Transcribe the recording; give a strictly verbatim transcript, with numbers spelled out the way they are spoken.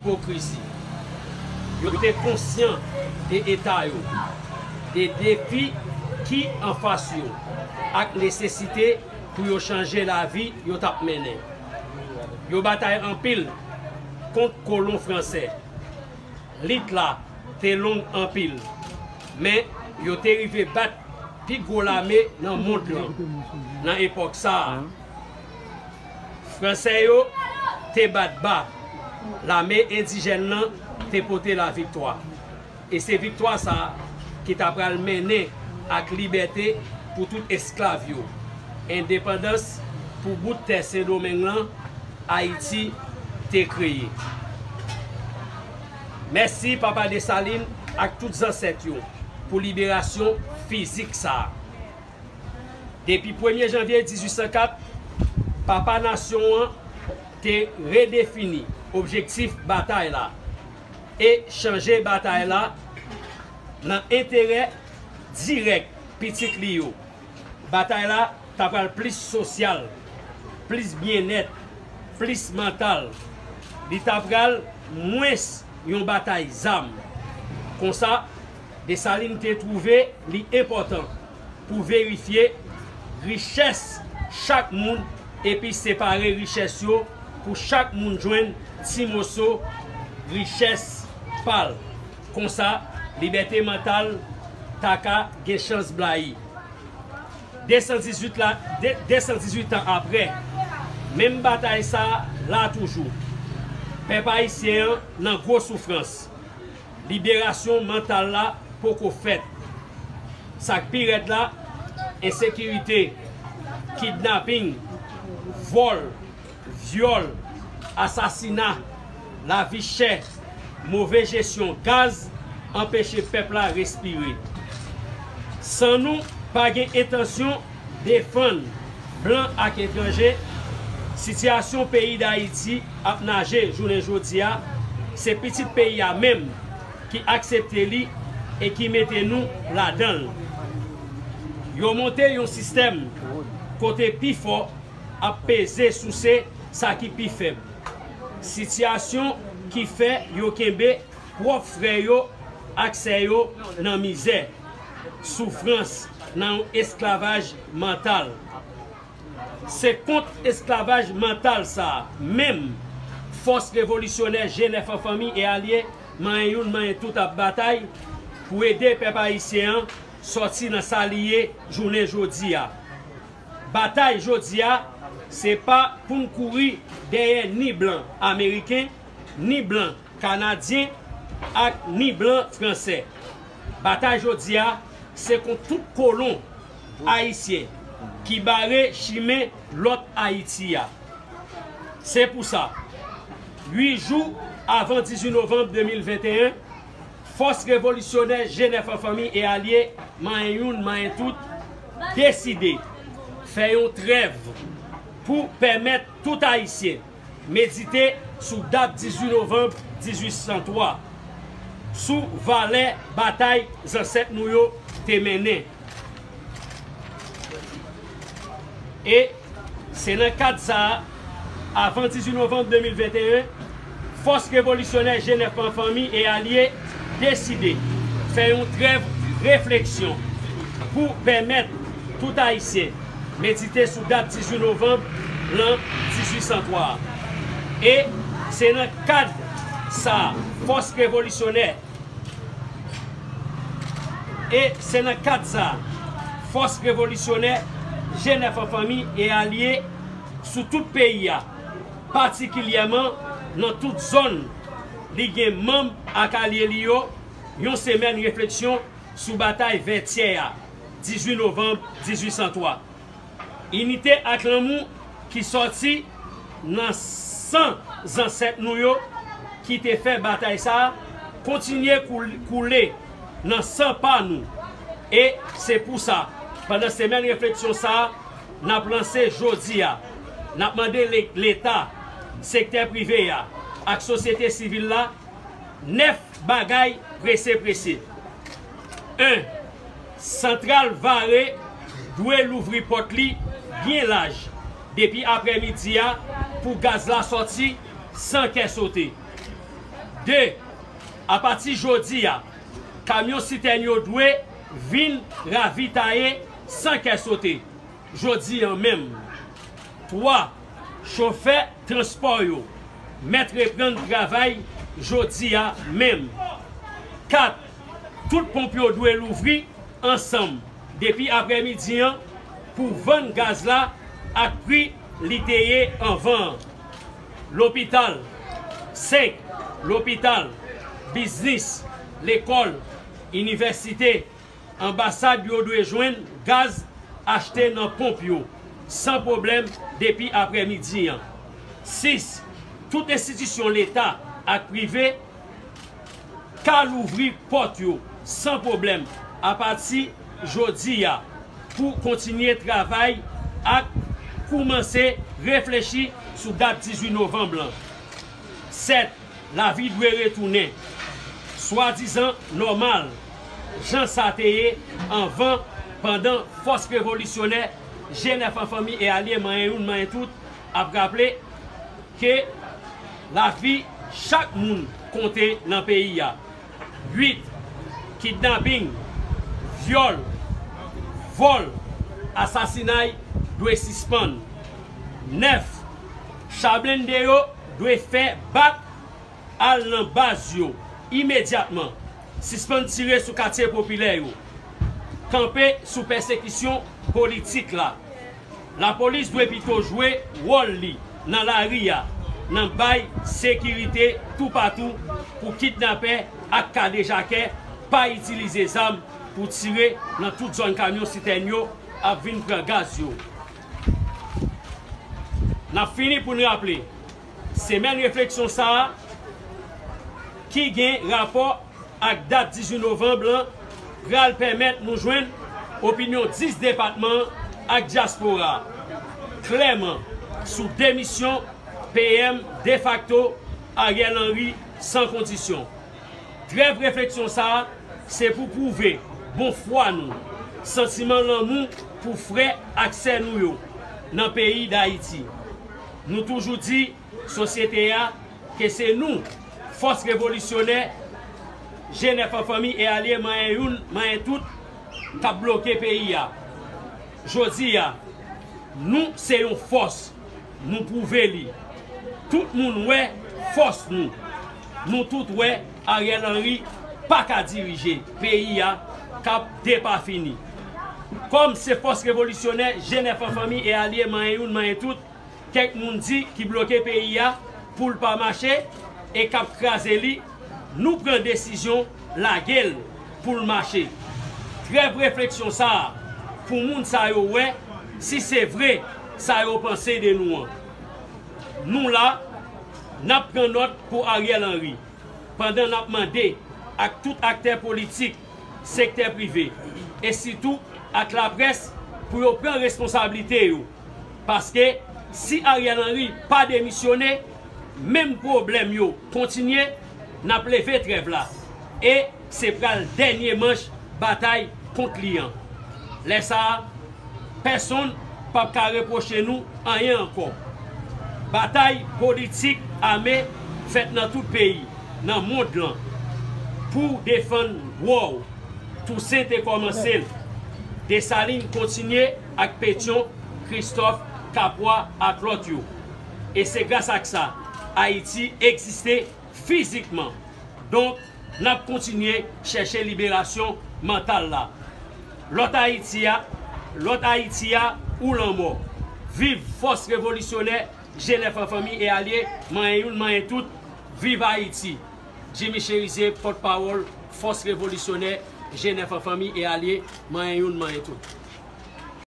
ipokrizi. Yo te konsyan de eta yo, de defi ki anfas yo, ak nesesite pou yo chanje lavi yo t ap mennen. Yo batay anpil kont kolon fransè. Lit la te long anpil, men yo te rive bat pi gwo lame nan mond lan nan epòk sa a. Fransè yo te bat ba, lame endijèn nan te pote laviktwa. E se viktwa sa a ki ta pral mennen ak libète pou tout esklav yo. Endepandans pou bout tè Sendomeng lan, Ayiti te kreye. Mèsi Papa Desalin ak tout zansèt yo pou liberasyon fizik sa a. Depi premye janvye dizuit san kat, Papa Nasyon an te redefini objektif batay la e chanje batay la nan enterè dirèk pitit li yo. Batay la ta pral plis sosyal, plis byennèt, plis mantal. Li ta pral mwens yon batay zam. Konsa, Desalin te twouve li enpòtan pou verifye richès chak moun epi separe richès yo pou chak moun jwenn ti moso richès pa l. Konsa, libète mantal ta ka gen chans blayi. De san dizuit la, de, de san dizuit an apre, menm batay sa a la toujou. Pèp ayisyen an nan gwo soufrans. Liberasyon mantal la poko fèt. Sa k pi rèd la, ensekirite, kidnaping, vòl, vyòl, asasina, lavi chè, move jesyon gaz anpeche pèp la respire. San nou pa gen entansyon defann blan ak etranje, sitiyasyon peyi Dayiti ap naje jounen jodi a, se pitit peyi a menm ki aksepte li e ki mete nou ladan l. Yo monte yon sistèm kote pi fò ap peze souse sa ki pi fèb. Sitiyasyon ki fè yo kenbe pwòp frè yo ak sè yo nan mizè, soufrans, nan yon esklavaj mantal. Se kont esklavaj mantal sa a menm fòs revolisyonè G nèf an fanmi e alye, manyen youn, manyen tout ap batay pou ede pèp ayisyen an sòti nan sa li ye jounen jodi a. Batay jodi a, se pa pou n kouri dèyè ni blan ameriken, ni blan kanadyen, ak ni blan fransè. Batay jodi a, se kont tout kolon ayisyen ki bare chimen lòt Ayiti a. Se pou sa, uit jou avan dizuit novanm de mil venteyen, fòs revolisyonè G nèf an fanmi e alye, manyen youn, manyen tout, deside fè yon trèv pou pèmèt tout Ayisyen medite sou dat dizuit novanm dizuit san twa, sou valè batay zansèt nou yo te mennen. E se nan kad sa a, avan dizuit novanm de mil venteyen, fòs revolisyonè G nèf an fanmi e alye deside fè yon trèv refleksyon pou pèmèt tout Ayisyen medite sou dat dizuit novanm lan dizuit san twa a. E se nan kad sa a, fòs revolisyonè E se nan kad sa a, fòs revolisyonè G nèf an fanmi e alye sou tout peyi a, patikilyèman nan tout zòn li gen manm ak alye li yo, yon semèn refleksyon sou batay Vètyè a, dizuit novanm dizuit san twa. Inite ak lanmou ki sòti nan san zansèt nou yo ki te fè batay sa a kontinye koul-, koule nan san pa nou. E se pou sa, pandan semèn refleksyon sa a, n ap lanse jodi a, n ap mande le-, Leta, sektè prive a ak sosyete sivil la nèf bagay prese prese. En, Santral Vare dwe louvri pòt li byen laj depi aprèmidi a pou gaz la sòti san kè sote. De, apati jodi a, kamyon sitèn yo dwe vin ravitaye san kè sote, jodi a menm. Twa, chofè transpò yo mèt reprann travay jodi a menm. Kat, tout ponp yo dwe louvri ansanm depi aprèmidi an pou vann gaz la ak pri li te ye anvan an. Lopital, senk, lopital, biznis, lekòl, inivèsite, anbasad yo dwe jwenn gaz achte nan ponp yo san pwoblèm depi aprèmidi an. Sis, tout enstitisyon leta ak prive ka louvri pòt yo san pwoblèm apati jodi a pou kontinye travay ak koumanse reflechi sou dat dizuit novanm lan. Sèt, lavi dwe retounen swadizan nòmal, jan sa te ye anvan, pandan fòs revolisyonè G nèf an fanmi e alye manyen youn manyen tout ap raple ke lavi chak moun konte nan peyi a. Uit, kidnaping, vyòl, vòl, asasinay dwe sispann. Nèf, cha blende yo dwe fè bak al nan baz yo imedyatman, sispann tire sou katye popilè yo, kanpe sou pèsekisyon politik la. Lapolis dwe pito jwe wòl li nan lari a, nan bay sekirite toupatou pou kidnapè ak kadejakè pa itilize zam pou tire nan tout zòn kamyon sitèn yo ap vin pran gaz yo. N ap fini pou n raple, semèn refleksyon sa a ki gen rapò ak dat dizuit novanm lan pral pèmèt nou jwenn opinyon dis depatman an ak dyaspora a klèman sou demisyon P M defakto Ariel Henry san kondisyon. Trèv refleksyon sa a se pou pwouve bon fwa nou, santiman lanmou pou frè ak sè nou yo nan peyi Dayiti. Nou toujou di sosyete a ke se nou, fòs revolisyonè, G nèf an fanmi e alye manyen youn, manyen tout, k ap bloke peyi a. Jodi a, nou se yon fòs, nou pwouve li. Tout moun wè fòs nou. Nou tout wè Ariel Henry pa ka dirije peyi a k ap depafini. Kòm se fòs revolisyonè G nèf an fanmi e alye manyen youn, manyen tout, kèk moun di ki bloke peyi a pou l pa mache e k ap kraze li, nou pran desizyon lage l pou l mache. Trèv refleksyon sa a pou moun sa yo wè si se vre sa yo panse de nou an. Nou la, n ap pran nòt pou Ariel Henry, pandan n ap mande ak tout aktè politik, sektè prive, e sitou ak laprès pou yo pran responsablite yo. Paske si Ariel Henry pa demisyone, menm pwoblèm yo kontinye, n ap leve trèv la. E se pral dènye manch batay kont li an. Lè sa a, pèsonn p ap ka repwoche nou anyen ankò. Batay politik ame fèt nan tout peyi, nan mond lan, pou defann dwa w. Tousen te kòmanse l. Desalin kontinye ak Petyon, Kristòf, Kapwa ak lòt yo. E se gras ak sa, Ayiti egziste fizikman. Donk, n ap kontinye chèche liberasyon mantal la. Lòt Ayiti a, lòt Ayiti a ou lanmò. Viv fòs revolisyonè G nèf an fanmi e alye, manyen youn, manyen tout. Viv Ayiti! Jimmy Chérizier, pòtpawòl fòs revolisyonè G nèf an fanmi e alye, manyen youn, manyen tout.